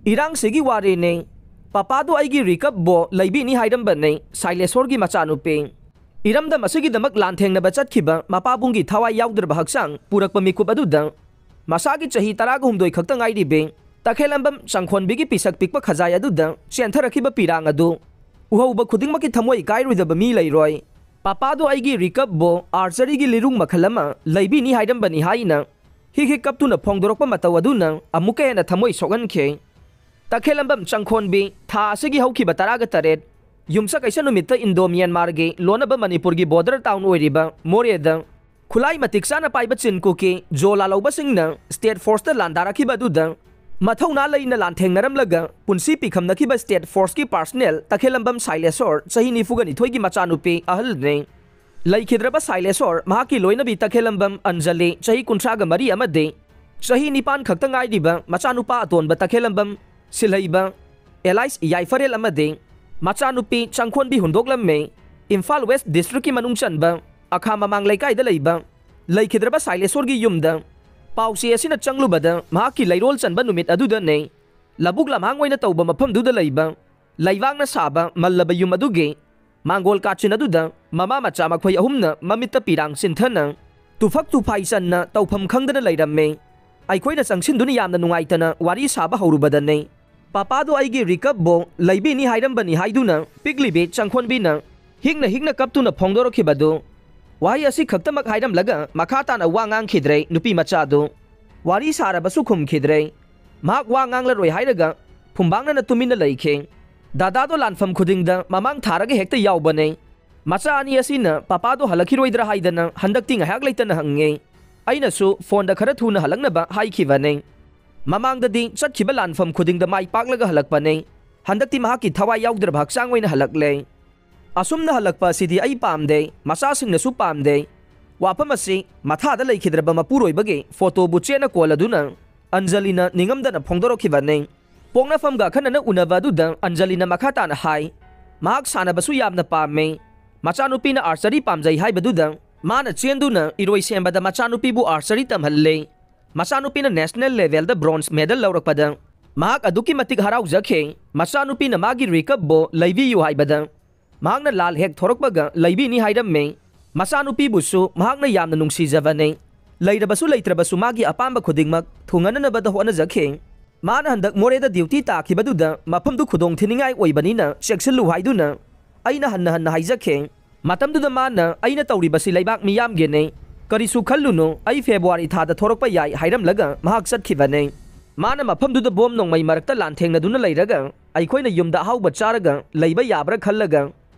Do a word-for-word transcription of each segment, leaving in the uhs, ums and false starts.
ꯏꯔꯥꯡꯁꯤꯒꯤ ꯋꯥꯔꯤꯅꯤ꯫ ꯄꯄꯥꯗꯨ ꯑꯩꯒꯤ ꯔꯤꯀꯞꯕꯣ ꯂꯩꯕꯤꯅꯤ ꯍꯥꯏꯔꯝꯕꯅꯤ, ꯁꯥꯏꯂꯦꯁꯣꯔꯒꯤ ꯃꯆꯥꯅꯨꯄꯤ꯫ ꯏꯔꯝꯗꯝ ꯑꯁꯤꯒꯤꯗꯃꯛ ꯂꯥꯟꯊꯦꯡꯅꯕ ꯆꯠꯈꯤꯕ ꯃꯄꯥꯕꯨꯡꯒꯤ ꯊꯋꯥꯏ ꯌꯥꯎꯗ꯭ꯔꯕ ꯍꯛꯆꯥꯡ ꯄꯨꯔꯛꯄ ꯃꯤꯀꯨꯞ ꯑꯗꯨꯗ ꯃꯁꯥꯒꯤ ꯆꯍꯤ ꯇꯔꯥꯒ ꯍꯨꯝꯗꯣꯏ ꯈꯛꯇ ꯉꯥꯏꯔꯤꯕꯤ ꯇꯈꯦꯂꯝꯕꯝ ꯆꯪꯈꯣꯟꯕꯤꯒꯤ ꯄꯤꯁꯛ ꯄꯤꯛꯄ ꯈꯖꯥꯏ ꯑꯗꯨꯗ ꯆꯦꯟꯊꯔꯛꯈꯤꯕ ꯄꯤꯔꯥꯡ ꯑꯗꯨ ꯎꯍꯧꯕ ꯈꯨꯗꯤꯡꯃꯛꯀꯤ ꯊꯃꯣꯏ ꯀꯥꯏꯔꯣꯏꯗꯕ ꯃꯤ ꯂꯩꯔꯣꯏ꯫ ꯄꯄꯥꯗꯣ ꯑꯩꯒꯤ ꯔꯤꯀꯞꯕꯣ ꯑꯥꯔꯆꯔꯤꯒꯤ ꯂꯤꯔꯨꯡ ꯃꯈꯜ ꯑꯃ ꯂꯩꯕꯤꯅꯤ ꯍꯥꯏꯔꯝꯕꯅꯤ ꯍꯥꯏꯅ ꯍꯤꯛ ꯍꯤꯛ ꯀꯞꯇꯨꯅ ꯐꯣꯡꯗꯣꯔꯛꯄ ꯃꯇꯧ ꯑꯗꯨꯅ ꯑꯃꯨꯛꯀ ꯍꯦꯟꯅ ꯊꯃꯣꯏ ꯁꯣꯛꯍꯟꯈꯤ꯫ ꯇꯈꯦꯂꯝꯕꯝ ꯆꯪꯈꯣꯟꯕꯤ ꯊꯥ ꯑꯁꯤꯒꯤ ꯍꯧꯈꯤꯕ ꯇꯔꯥꯒ ꯇꯔꯦꯠ ꯌꯨꯝꯁꯀꯩꯁ ꯅꯨꯃꯤꯠꯇ ꯏꯟꯗꯣ ꯃ꯭ꯌꯥꯟꯃꯥꯔꯒꯤ ꯂꯣꯟꯅꯕ ꯃꯅꯤꯄꯨꯔꯒꯤ ꯕꯣꯔꯗꯔ ꯇꯥꯎꯟ ꯑꯣꯏꯔꯤꯕ ꯃꯣꯔꯦꯗ ꯈꯨꯠꯂꯥꯏ ꯃꯇꯤꯛ ꯆꯥꯅ ꯄꯥꯏꯕ ꯆꯤꯟ ꯀꯨꯀꯤ ꯖꯣ ꯂꯥꯂꯧꯕꯁꯤꯡꯅ ꯁ꯭ꯇꯦꯠ ꯐꯣꯔꯁꯇ ꯂꯥꯟꯗꯥꯔꯛꯈꯤꯕ ꯑꯗꯨꯗ ꯃꯊꯧꯅꯥ ꯂꯩꯅ ꯂꯥꯟꯊꯦꯡꯅꯔꯝꯂꯒ ꯄꯨꯟꯁꯤ ꯄꯤꯈꯝꯅꯈꯤꯕ ꯁ꯭ꯇꯦꯠ ꯐꯣꯔꯁꯀꯤ ꯄꯥꯔꯁꯅꯦꯜ ꯇꯈꯦꯂꯝꯕꯝ ꯁꯥꯏꯂꯦꯁꯣꯔ ꯆꯍꯤ ꯅꯤꯐꯨꯒ ꯅꯤꯊꯣꯏꯒꯤ ꯃꯆꯥꯅꯨꯄꯤ ꯑꯍꯜꯅꯤ꯫ ꯂꯩꯈꯤꯗ꯭ꯔꯕ ꯁꯥꯏꯂꯦꯁꯣꯔ ꯃꯍꯥꯛꯀꯤ ꯂꯣꯏꯅꯕꯤ ꯇꯈꯦꯂꯝꯕꯝ ꯑꯟꯖꯂꯤ ꯆꯍꯤ ꯀꯨꯟꯊ꯭ꯔꯥꯒ ꯃꯔꯤ ꯑꯃꯗꯤ ꯆꯍꯤ ꯅꯤꯄꯥꯟ ꯈꯛꯇ ꯉꯥꯏꯔꯤꯕ ꯃꯆꯥꯅꯨꯄꯥ ꯑꯇꯣꯟꯕ ꯇꯈꯦꯂꯝꯕꯝ ꯁꯤꯜꯍꯩꯕ ꯑꯦꯂꯥꯏꯁ ꯌꯥꯏꯐꯔꯦꯜ ꯑꯃꯗꯤ ꯃꯆꯥꯅꯨꯄꯤ ꯆꯪꯈꯣꯟꯕꯤ ꯍꯨꯟꯗꯣꯛꯂꯝꯃꯤ꯫ ꯏꯝꯐꯥꯜ ꯋꯦꯁ ꯗꯤꯁꯇ꯭ꯔꯤꯛꯀꯤ ꯃꯅꯨꯡ ꯆꯟꯕ ꯑꯈꯥ ꯃꯃꯥꯡ ꯂꯩꯀꯥꯏꯗ ꯂꯩꯕ ꯂꯩꯈꯤꯗ꯭ꯔꯕ ꯁꯥꯏꯂꯦꯁꯣꯔꯒꯤ ꯌꯨꯝꯗ ꯄꯥꯎꯆꯦ ꯑꯁꯤꯅ ꯆꯪꯂꯨꯕꯗ ꯃꯍꯥꯛꯀꯤ ꯂꯩꯔꯣꯜ ꯆꯟꯕ ꯅꯨꯃꯤꯠ ꯑꯗꯨꯗꯅꯤ꯫ ꯂꯧꯕꯨꯛ ꯂꯝꯍꯥꯡ ꯑꯣꯏꯅ ꯇꯧꯕ ꯃꯐꯝꯗꯨꯗ ꯂꯩꯕ ꯂꯩꯕꯥꯛꯅ ꯁꯥꯕ ꯃꯜꯂꯕ ꯌꯨꯝ ꯑꯗꯨꯒꯤ ꯃꯥꯡꯒꯣꯜ ꯀꯥꯆꯤꯟ ꯑꯗꯨꯗ ꯃꯃꯥ ꯃꯆꯥ ꯃꯈꯣꯏ ꯑꯍꯨꯝꯅ ꯃꯃꯤꯠꯇ ꯄꯤꯔꯥꯡ ꯆꯤꯟꯊꯅ ꯇꯨꯐꯛ ꯇꯨꯐꯥꯏ ꯆꯟꯅ ꯇꯧꯐꯝ ꯈꯪꯗꯅ ꯂꯩꯔꯝꯃꯤ꯫ ꯑꯩꯈꯣꯏꯅ ꯆꯪꯁꯤꯟꯗꯨꯅ ꯌꯥꯝꯅ ꯅꯨꯡꯉꯥꯏꯇꯅ ꯋꯥꯔꯤ ꯁꯥꯕ ꯍꯧꯔꯨꯕꯗꯅꯤ꯫ ꯄꯄꯥꯗꯣ ꯑꯩꯒꯤ ꯔꯤꯀꯞꯕꯣ ꯂꯩꯕꯤꯅꯤ ꯍꯥꯏꯔꯝꯕꯅꯤ ꯍꯥꯏꯗꯨꯅ ꯄꯤꯛꯂꯤꯕꯤ ꯆꯪꯈꯣꯟꯕꯤꯅ ꯍꯤꯛꯅ ꯍꯤꯛꯅ ꯀꯞꯇꯨꯅ ꯐꯣꯡꯗꯣꯔꯛꯈꯤꯕꯗꯨ꯫ ꯋꯥꯍꯩ ꯑꯁꯤ ꯈꯛꯇꯃꯛ ꯍꯥꯏꯔꯝꯂꯒ ꯃꯈꯥ ꯇꯥꯅ ꯋꯥ ꯉꯥꯡꯈꯤꯗ꯭ꯔꯦ ꯅꯨꯄꯤ ꯃꯆꯥꯗꯨ꯫ ꯋꯥꯔꯤ ꯁꯥꯔꯕꯁꯨ ꯈꯨꯝꯈꯤꯗ꯭ꯔꯦ꯫ ꯃꯍꯥꯛ ꯋꯥ ꯉꯥꯡꯂꯔꯣꯏ ꯍꯥꯏꯔꯒ ꯐꯨꯝꯕꯥꯡꯅꯅ ꯇꯨꯃꯤꯟꯅ ꯂꯩꯈꯤ꯫ ꯗꯥꯗꯥꯗꯣ ꯂꯥꯟꯐꯝ ꯈꯨꯗꯤꯡꯗ ꯃꯃꯥꯡ ꯊꯥꯔꯒ ꯍꯦꯛꯇ ꯌꯥꯎꯕꯅꯦ꯫ ꯃꯆꯥ ꯑꯅꯤ ꯑꯁꯤꯅ ꯄꯄꯥꯗꯣ ꯍꯜꯂꯛꯈꯤꯔꯣꯏꯗ꯭ꯔꯥ ꯍꯥꯏꯗꯅ ꯍꯟꯗꯛꯇꯤ ꯉꯥꯏꯍꯥꯛ ꯂꯩꯇꯅ ꯍꯪꯉꯦ꯫ ꯑꯩꯅꯁꯨ ꯐꯣꯟꯗ ꯈꯔ ꯊꯨꯅ ꯍꯜꯂꯛꯅꯕ ꯍꯥꯏꯈꯤꯕꯅꯦ꯫ ꯃꯃꯥꯡꯗꯗꯤ ꯆꯠꯈꯤꯕ ꯂꯥꯟꯐꯝ ꯈꯨꯗꯤꯡꯗ ꯃꯥꯏ ꯄꯥꯛꯂꯒ ꯍꯜꯂꯛꯄꯅꯦ꯫ ꯍꯟꯗꯛꯇꯤ ꯃꯍꯥꯛꯀꯤ ꯊꯋꯥꯏ ꯌꯥꯎꯗ꯭ꯔꯕ ꯍꯛꯆꯥꯡ ꯑꯣꯏꯅ ꯍꯜꯂꯛꯂꯦ꯫ ꯑꯁꯨꯝꯅ ꯍꯜꯂꯛꯄ ꯑꯁꯤꯗꯤ ꯑꯩ ꯄꯥꯝꯗꯦ, ꯃꯆꯥꯁꯤꯡꯅꯁꯨ ꯄꯥꯝꯗꯦ꯫ ꯋꯥꯐꯝ ꯑꯁꯤ ꯃꯊꯥꯗ ꯂꯩꯈꯤꯗ꯭ꯔꯕ ꯃꯄꯨꯔꯣꯏꯕꯒꯤ ꯐꯣꯇꯣꯕꯨ ꯆꯦꯠꯅ ꯀꯣꯜꯂꯗꯨꯅ ꯑꯟꯖꯂꯤꯅ ꯅꯤꯡꯉꯝꯗꯅ ꯐꯣꯡꯗꯣꯔꯛꯈꯤꯕꯅꯤ꯫ ꯄꯣꯛꯅꯐꯝꯒ ꯑꯈꯟꯅꯅ ꯎꯅꯕ ꯑꯗꯨꯗ ꯑꯟꯖꯂꯤꯅ ꯃꯈꯥ ꯇꯥꯅ ꯍꯥꯏ, ꯃꯍꯥꯛ ꯁꯥꯟꯅꯕꯁꯨ ꯌꯥꯝꯅ ꯄꯥꯝꯃꯤ꯫ ꯃꯆꯥꯅꯨꯄꯤꯅ ꯑꯥꯔꯆꯔꯤ ꯄꯥꯝꯖꯩ ꯍꯥꯏꯕꯗꯨꯗ ꯃꯥꯅ ꯆꯦꯟꯗꯨꯅ ꯏꯔꯣꯏ ꯁꯦꯝꯕꯗ ꯃꯆꯥꯅꯨꯄꯤꯕꯨ ꯑꯥꯔꯆꯔꯤ ꯇꯝꯍꯜꯂꯦ꯫ ꯃꯆꯥꯅꯨꯄꯤꯅ ꯅꯦꯁꯅꯦꯜ ꯂꯦꯚꯦꯜꯗ ꯕ꯭ꯔꯣꯟꯖ ꯃꯦꯗꯜ ꯂꯧꯔꯛꯄꯗ ꯃꯍꯥꯛ ꯑꯗꯨꯛꯀꯤ ꯃꯇꯤꯛ ꯍꯔꯥꯎꯖꯈꯤ꯫ ꯃꯆꯥꯅꯨꯄꯤꯅ ꯃꯥꯒꯤ ꯔꯤꯀꯞꯕꯨ ꯂꯩꯕꯤꯌꯨ ꯍꯥꯏꯕꯗ ꯃꯍꯥꯛꯅ ꯂꯥꯜ ꯍꯦꯛ ꯊꯣꯔꯛꯄꯒ ꯂꯩꯕꯤꯅꯤ ꯍꯥꯏꯔꯝꯃꯤ꯫ ꯃꯆꯥꯅꯨꯄꯤꯕꯨꯁꯨ ꯃꯍꯥꯛꯅ ꯌꯥꯝꯅ ꯅꯨꯡꯁꯤꯖꯕꯅꯤ꯫ ꯂꯩꯔꯕꯁꯨ ꯂꯩꯇ꯭ꯔꯕꯁꯨ ꯃꯥꯒꯤ ꯑꯄꯥꯝꯕ ꯈꯨꯗꯤꯡꯃꯛ ꯊꯨꯡꯍꯟꯅꯅꯕꯗ ꯍꯣꯠꯅꯖꯈꯤ꯫ ꯃꯥꯅ ꯍꯟꯗꯛ ꯃꯣꯔꯦꯗ ꯗ꯭ꯌꯨꯇꯤ ꯇꯥꯈꯤꯕꯗꯨꯗ ꯃꯐꯝꯗꯨ ꯈꯨꯗꯣꯡ ꯊꯤꯅꯤꯡꯉꯥꯏ ꯑꯣꯏꯕꯅꯤꯅ ꯆꯦꯛꯁꯤꯜꯂꯨ ꯍꯥꯏꯗꯨꯅ ꯑꯩꯅ ꯍꯟꯅ ꯍꯟꯅ ꯍꯥꯏꯖꯈꯤ꯫ ꯃꯇꯝꯗꯨꯗ ꯃꯥꯅ, "ꯑꯩꯅ ꯇꯧꯔꯤꯕꯁꯤ ꯂꯩꯕꯥꯛ ꯃꯤꯌꯥꯝꯒꯤꯅꯤ, ꯀꯔꯤꯁꯨ ꯈꯜꯂꯨꯅꯨ, ꯑꯩ ꯐꯦꯕ꯭ꯔꯨꯋꯥꯔꯤ ꯊꯥꯗ ꯊꯣꯔꯛꯄ ꯌꯥꯏ" ꯍꯥꯏꯔꯝꯂꯒ ꯃꯍꯥꯛ ꯆꯠꯈꯤꯕꯅꯤ꯫ ꯃꯥꯅ ꯃꯐꯝꯗꯨꯗ ꯕꯣꯝ ꯅꯣꯡꯃꯩ ꯃꯔꯛꯇ ꯂꯥꯟꯊꯦꯡꯅꯗꯨꯅ ꯂꯩꯔꯒ ꯑꯩꯈꯣꯏꯅ ꯌꯨꯝꯗ ꯑꯍꯥꯎꯕ ꯆꯥꯔꯒ ꯂꯩꯕ ꯌꯥꯕ꯭ꯔꯥ ꯈꯜꯂꯒ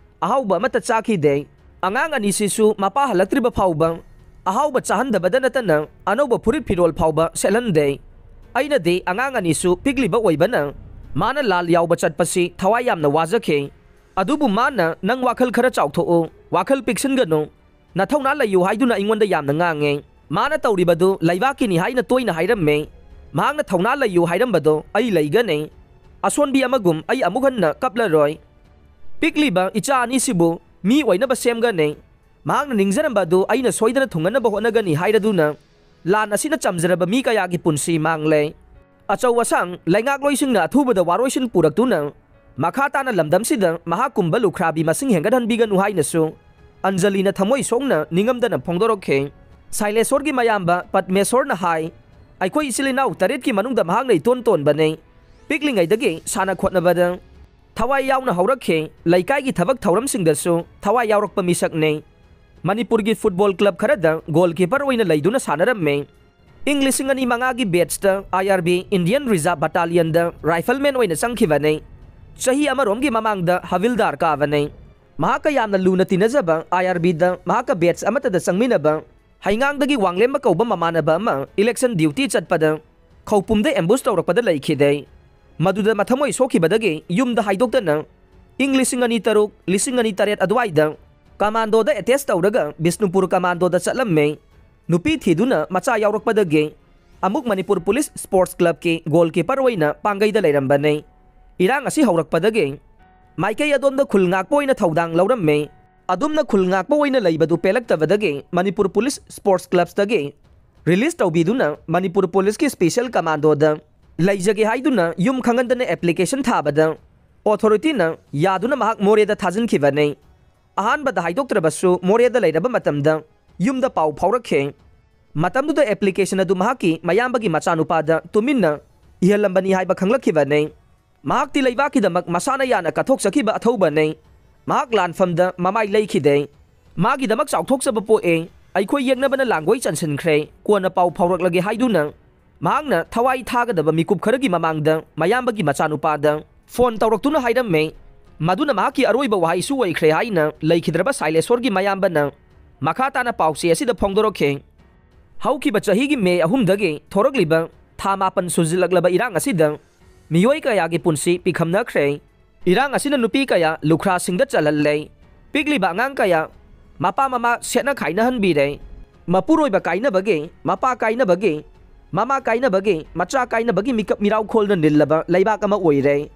ꯑꯍꯥꯎꯕ ꯑꯃꯠꯇ ꯆꯥꯈꯤꯗꯦ꯫ ꯑꯉꯥꯡ ꯑꯅꯤꯁꯤꯁꯨ ꯃꯄꯥ ꯍꯜꯂꯛꯇ꯭ꯔꯤꯕ ꯐꯥꯎꯕ ꯑꯍꯥꯎꯕ ꯆꯥꯍꯟꯗꯕꯗ ꯅꯠꯇꯅ ꯑꯅꯧꯕ ꯐꯨꯔꯤꯠ ꯐꯤꯔꯣꯜ ꯐꯥꯎꯕ ꯁꯦꯠꯍꯟꯗꯦ꯫ ꯑꯩꯅꯗꯤ ꯑꯉꯥꯡ ꯑꯅꯤꯁꯨ ꯄꯤꯛꯂꯤꯕ ꯑꯣꯏꯕꯅ ꯃꯥꯅ ꯂꯥꯜ ꯌꯥꯎꯕ ꯆꯠꯄꯁꯤ ꯊꯋꯥꯏ ꯌꯥꯝꯅ ꯋꯥꯖꯈꯤ꯫ ꯑꯗꯨꯕꯨ ꯃꯥꯅ, "ꯅꯪ ꯋꯥꯈꯜ ꯈꯔ ꯆꯥꯎꯊꯣꯛꯎ, ꯋꯥꯈꯜ ꯄꯤꯛꯁꯤꯟꯒꯅꯨ, ꯅꯊꯧꯅꯥ ꯂꯩꯌꯨ" ꯍꯥꯏꯗꯨꯅ ꯑꯩꯉꯣꯟꯗ ꯌꯥꯝꯅ ꯉꯥꯡꯉꯦ꯫ ꯃꯥꯅ ꯇꯧꯔꯤꯕꯗꯨ ꯂꯩꯕꯥꯛꯀꯤꯅꯤ ꯍꯥꯏꯅ ꯇꯣꯏꯅ ꯍꯥꯏꯔꯝꯃꯦ꯫ ꯃꯍꯥꯛꯅ "ꯊꯧꯅꯥ ꯂꯩꯌꯨ" ꯍꯥꯏꯔꯝꯕꯗꯣ ꯑꯩ ꯂꯩꯒꯅꯤ꯫ ꯑꯁꯣꯟꯕꯤ ꯑꯃꯒꯨꯝ ꯑꯩ ꯑꯃꯨꯛ ꯍꯟꯅ ꯀꯞꯂꯔꯣꯏ꯫ ꯄꯤꯛꯂꯤꯕ ꯏꯆꯥ ꯑꯅꯤꯁꯤꯕꯨ ꯃꯤ ꯑꯣꯏꯅꯕ ꯁꯦꯝꯒꯅꯤ꯫ ꯃꯍꯥꯛꯅ ꯅꯤꯡꯖꯔꯝꯕ ꯑꯗꯨ ꯑꯩꯅ ꯁꯣꯏꯗꯅ ꯊꯨꯡꯅꯅꯕ ꯍꯣꯠꯅꯒꯅꯤ ꯍꯥꯏꯔꯗꯨꯅ ꯂꯥꯟ ꯑꯁꯤꯅ ꯆꯝꯖꯔꯕ ꯃꯤ ꯀꯌꯥꯒꯤ ꯄꯨꯟꯁꯤ ꯃꯥꯡꯂꯦ꯫ ꯑꯆꯧ ꯑꯁꯥꯡ ꯂꯩꯉꯥꯛꯂꯣꯏꯁꯤꯡꯅ ꯑꯊꯨꯕꯗ ꯋꯥꯔꯣꯏꯁꯤꯟ ꯄꯨꯔꯛꯇꯨꯅ ꯃꯈꯥ ꯇꯥꯅ ꯂꯝꯗꯝꯁꯤꯗ ꯃꯍꯥꯛꯀꯨꯝꯕ ꯂꯨꯈ꯭ꯔꯥꯕꯤ ꯃꯁꯤꯡ ꯍꯦꯟꯒꯠꯍꯟꯕꯤꯒꯅꯨ ꯍꯥꯏꯅꯁꯨ ꯑꯟꯖꯂꯤꯅ ꯊꯃꯣꯏ ꯁꯣꯛꯅ ꯅꯤꯡꯉꯝꯗꯅ ꯐꯣꯡꯗꯣꯔꯛꯈꯤ꯫ ꯁꯥꯏꯂꯦꯁꯣꯔꯒꯤ ꯃꯌꯥꯝꯕ ꯄꯗꯃꯦꯁꯣꯔꯅ ꯍꯥꯏ, "ꯑꯩꯈꯣꯏ ꯏꯆꯤꯜ ꯏꯅꯥꯎ ꯇꯔꯦꯠꯀꯤ ꯃꯅꯨꯡꯗ ꯃꯍꯥꯛꯅ ꯏꯇꯣꯟ ꯇꯣꯟꯕꯅꯤ꯫ ꯄꯤꯛꯂꯤꯉꯩꯗꯒꯤ ꯁꯥꯟꯅ ꯈꯣꯠꯅꯕꯗ ꯊꯋꯥꯏ ꯌꯥꯎꯅ ꯍꯧꯔꯛꯈꯤ꯫ ꯂꯩꯀꯥꯏꯒꯤ ꯊꯕꯛ ꯊꯧꯔꯝꯁꯤꯡꯗꯁꯨ ꯊꯋꯥꯏ ꯌꯥꯎꯔꯛꯄ ꯃꯤꯁꯛꯅꯤ꯫ ꯃꯅꯤꯄꯨꯔꯒꯤ ꯐꯨꯠꯕꯣꯜ ꯀ꯭ꯂꯕ ꯈꯔꯗ ꯒꯣꯜꯀꯤꯄꯔ ꯑꯣꯏꯅ ꯂꯩꯗꯨꯅ ꯁꯥꯟꯅꯔꯝꯃꯤ꯫ ꯏꯪ ꯂꯤꯁꯤꯡ ꯑꯅꯤ ꯃꯉꯥꯒꯤ ꯕꯦꯠꯁꯇ ꯑꯥꯏ ꯑꯥꯔ ꯕꯤ Indian Reserve Battalionꯗ ꯔꯥꯏꯐꯜꯃꯦꯟ ꯑꯣꯏꯅ ꯆꯪꯈꯤꯕꯅꯤ꯫ ꯆꯍꯤ ꯑꯃꯔꯣꯝꯒꯤ ꯃꯃꯥꯡꯗ ꯍꯕꯤꯜꯗꯥꯔ ꯀꯥꯕꯅꯤ꯫ ꯃꯍꯥꯛꯀ ꯌꯥꯝꯅ ꯂꯨꯅ ꯇꯤꯟꯅꯖꯕ ꯑꯥꯏ ꯑꯥꯔ ꯕꯤꯗ ꯃꯍꯥꯛꯀ ꯕꯦꯠꯁ ꯑꯃꯠꯇꯗ ꯆꯪꯃꯤꯟꯅꯕ ꯍꯩꯉꯥꯡꯗꯒꯤ ꯋꯥꯡꯂꯦꯝꯕ ꯀꯧꯕ ꯃꯃꯥꯟꯅꯕ ꯑꯃ ꯏꯂꯦꯛꯁꯟ ꯗ꯭ꯌꯨꯇꯤ ꯆꯠꯄꯗ ꯈꯧꯄꯨꯝꯗ ꯑꯦꯝꯕꯨꯁ ꯇꯧꯔꯛꯄꯗ ꯂꯩꯈꯤꯗꯦ꯫ ꯃꯗꯨꯗ ꯃꯊꯃꯣꯏ ꯁꯣꯛꯈꯤꯕꯗꯒꯤ ꯌꯨꯝꯗ ꯍꯥꯏꯗꯣꯛꯇꯅ ꯏꯪ ꯂꯤꯁꯤꯡ ꯑꯅꯤ ꯇꯔꯨꯛ, ꯂꯤꯁꯤꯡ ꯑꯅꯤ ꯇꯔꯦꯠ ꯑꯗꯨꯋꯥꯏꯗ ꯀꯃꯥꯟꯗꯣꯗ ꯑꯦꯇꯦꯁ ꯇꯧꯔꯒ ꯕꯤꯁꯅꯨꯄꯨꯔ ꯀꯃꯥꯟꯗꯣꯗ ꯆꯠꯂꯝꯃꯦ꯫ ꯅꯨꯄꯤ ꯊꯤꯗꯨꯅ ꯃꯆꯥ ꯌꯥꯎꯔꯛꯄꯗꯒꯤ ꯑꯃꯨꯛ ꯃꯅꯤꯄꯨꯔ ꯄꯨꯂꯤꯁ ꯁ꯭ꯄꯣꯔꯠꯁ ꯀ꯭ꯂꯕꯀꯤ ꯒꯣꯜꯀꯤꯄꯔ ꯑꯣꯏꯅ ꯄꯥꯡꯒꯩꯗ ꯂꯩꯔꯝꯕꯅꯤ꯫ ꯏꯔꯥꯡ ꯑꯁꯤ ꯍꯧꯔꯛꯄꯗꯒꯤ ꯃꯥꯏꯀꯩ ꯑꯗꯣꯝꯗ ꯈꯨꯜ ꯉꯥꯛꯄ ꯑꯣꯏꯅ ꯊꯧꯗꯥꯡ ꯂꯧꯔꯝꯃꯤ꯫ ꯑꯗꯨꯝꯅ ꯈꯨꯜ ꯉꯥꯛꯄ ꯑꯣꯏꯅ ꯂꯩꯕꯗꯨ ꯄꯦꯜꯂꯛꯇꯕꯗꯒꯤ ꯃꯅꯤꯄꯨꯔ ꯄꯨꯂꯤꯁ ꯁ꯭ꯄꯣꯔꯠꯁ ꯀ꯭ꯂꯕꯇꯒꯤ ꯔꯤꯂꯤꯁ ꯇꯧꯕꯤꯗꯨꯅ ꯃꯅꯤꯄꯨꯔ ꯄꯨꯂꯤꯁꯀꯤ ꯁ꯭ꯄꯦꯁꯦꯜ ꯀꯃꯥꯟꯗꯣꯗ ꯂꯩꯖꯒꯦ ꯍꯥꯏꯗꯨꯅ ꯌꯨꯝ ꯈꯪꯍꯟꯗꯅ ꯑꯦꯄ꯭ꯂꯤꯀꯦꯁꯟ ꯊꯥꯕꯗ ꯑꯣꯊꯣꯔꯤꯇꯤꯅ ꯌꯥꯗꯨꯅ ꯃꯍꯥꯛ ꯃꯣꯔꯦꯗ ꯊꯥꯖꯤꯟꯈꯤꯕꯅꯤ꯫ ꯑꯍꯥꯟꯕꯗ ꯍꯥꯏꯗꯣꯛꯇ꯭ꯔꯕꯁꯨ ꯃꯣꯔꯦꯗ ꯂꯩꯔꯕ ꯃꯇꯝꯗ ꯌꯨꯝꯗ ꯄꯥꯎ ꯐꯥꯎꯔꯛꯈꯤ꯫ ꯃꯇꯝꯗꯨꯗ ꯑꯦꯄ꯭ꯂꯤꯀꯦꯁꯟ ꯑꯗꯨ ꯃꯍꯥꯛꯀꯤ ꯃꯌꯥꯝꯕꯒꯤ ꯃꯆꯥꯅꯨꯄꯥꯗ ꯇꯨꯃꯤꯟꯅ ꯏꯍꯜꯂꯝꯕꯅꯤ ꯍꯥꯏꯕ ꯈꯪꯂꯛꯈꯤꯕꯅꯤ꯫ ꯃꯍꯥꯛꯇꯤ ꯂꯩꯕꯥꯛꯀꯤꯗꯃꯛ ꯃꯁꯥꯅ ꯌꯥꯅ ꯀꯠꯊꯣꯛꯆꯈꯤꯕ ꯑꯊꯧꯕꯅꯤ꯫ ꯃꯍꯥꯛ ꯂꯥꯟꯐꯝꯗ ꯃꯃꯥꯏ ꯂꯩꯈꯤꯗꯦ꯫ ꯃꯥꯒꯤꯗꯃꯛ ꯆꯥꯎꯊꯣꯛꯆꯕ ꯄꯣꯛꯑꯦ꯫ ꯑꯩꯈꯣꯏ ꯌꯦꯛꯅꯕꯅ ꯂꯥꯡꯒꯣꯏ ꯆꯟꯁꯤꯟꯈ꯭ꯔꯦ꯫ ꯀꯣꯟꯅ ꯄꯥꯎ ꯐꯥꯎꯔꯛꯂꯒꯦ ꯍꯥꯏꯗꯨꯅ ꯃꯍꯥꯛꯅ ꯊꯋꯥꯏ ꯊꯥꯒꯗꯕ ꯃꯤꯀꯨꯞ ꯈꯔꯒꯤ ꯃꯃꯥꯡꯗ ꯃꯌꯥꯝꯕꯒꯤ ꯃꯆꯥꯅꯨꯄꯥꯗ ꯐꯣꯟ ꯇꯧꯔꯛꯇꯨꯅ ꯍꯥꯏꯔꯝꯃꯦ꯫ ꯃꯗꯨꯅ ꯃꯍꯥꯛꯀꯤ ꯑꯔꯣꯏꯕ ꯋꯥꯍꯩꯁꯨ ꯑꯣꯏꯈ꯭ꯔꯦ ꯍꯥꯏꯅ ꯂꯩꯈꯤꯗ꯭ꯔꯕ ꯁꯥꯏꯂꯦꯁꯣꯔꯒꯤ ꯃꯌꯥꯝꯕꯅ ꯃꯈꯥ ꯇꯥꯅ ꯄꯥꯎꯆꯦ ꯑꯁꯤꯗ ꯐꯣꯡꯗꯣꯔꯛꯈꯤ꯫ ꯍꯧꯈꯤꯕ ꯆꯍꯤꯒꯤ ꯃꯦ ꯑꯍꯨꯝꯗꯒꯤ ꯊꯣꯔꯛꯂꯤꯕ ꯊꯥ ꯃꯥꯄꯟ ꯁꯨꯖꯤꯜꯂꯛꯂꯕ ꯏꯔꯥꯡ ꯑꯁꯤꯗ ꯃꯤꯑꯣꯏ ꯀꯌꯥꯒꯤ ꯄꯨꯟꯁꯤ ꯄꯤꯈꯝꯅꯈ꯭ꯔꯦ꯫ ꯏꯔꯥꯡ ꯑꯁꯤꯅ ꯅꯨꯄꯤ ꯀꯌꯥ ꯂꯨꯈ꯭ꯔꯥꯁꯤꯡꯗ ꯆꯜꯍꯜꯂꯦ꯫ ꯄꯤꯛꯂꯤꯕ ꯑꯉꯥꯡ ꯀꯌꯥ ꯃꯄꯥ ꯃꯃꯥ ꯁꯦꯠꯅ ꯈꯥꯏꯅꯍꯟꯕꯤꯔꯦ꯫ ꯃꯄꯨꯔꯣꯏꯕ ꯀꯥꯏꯅꯕꯒꯤ, ꯃꯄꯥ ꯀꯥꯏꯅꯕꯒꯤ, ꯃꯃꯥ ꯀꯥꯏꯅꯕꯒꯤ, ꯃꯆꯥ ꯀꯥꯏꯅꯕꯒꯤ ꯃꯤꯀꯞ ꯃꯤꯔꯥꯎꯈꯣꯜꯅ ꯅꯤꯜꯂꯕ ꯂꯩꯕꯥꯛ ꯑꯃ ꯑꯣꯏꯔꯦ꯫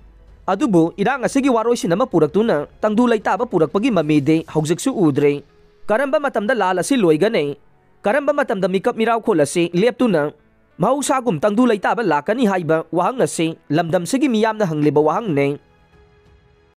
ꯑꯗꯨꯕꯨ ꯏꯔꯥꯡ ꯑꯁꯤꯒꯤ ꯋꯥꯔꯣꯏꯁꯤꯟ ꯑꯃ ꯄꯨꯔꯛꯇꯨꯅ ꯇꯪꯗꯨ ꯂꯩꯇꯥꯕ ꯄꯨꯔꯛꯄꯒꯤ ꯃꯃꯤꯗꯤ ꯍꯧꯖꯤꯛꯁꯨ ꯎꯗ꯭ꯔꯤ꯫ ꯀꯔꯝꯕ ꯃꯇꯝꯗ ꯂꯥꯜ ꯑꯁꯤ ꯂꯣꯏꯒꯅꯤ? ꯀꯔꯝꯕ ꯃꯇꯝꯗ ꯃꯤꯀꯞ ꯃꯤꯔꯥꯎꯈꯣꯜ ꯑꯁꯤ ꯂꯦꯞꯇꯨꯅ ꯃꯍꯧꯁꯥꯒꯨꯝ ꯇꯪꯗꯨ ꯂꯩꯇꯥꯕ ꯂꯥꯛꯀꯅꯤ ꯍꯥꯏꯕ ꯋꯥꯍꯪ ꯑꯁꯤ ꯂꯝꯗꯝꯁꯤꯒꯤ ꯃꯤꯌꯥꯝꯅ ꯍꯪꯂꯤꯕ ꯋꯥꯍꯪꯅꯤ꯫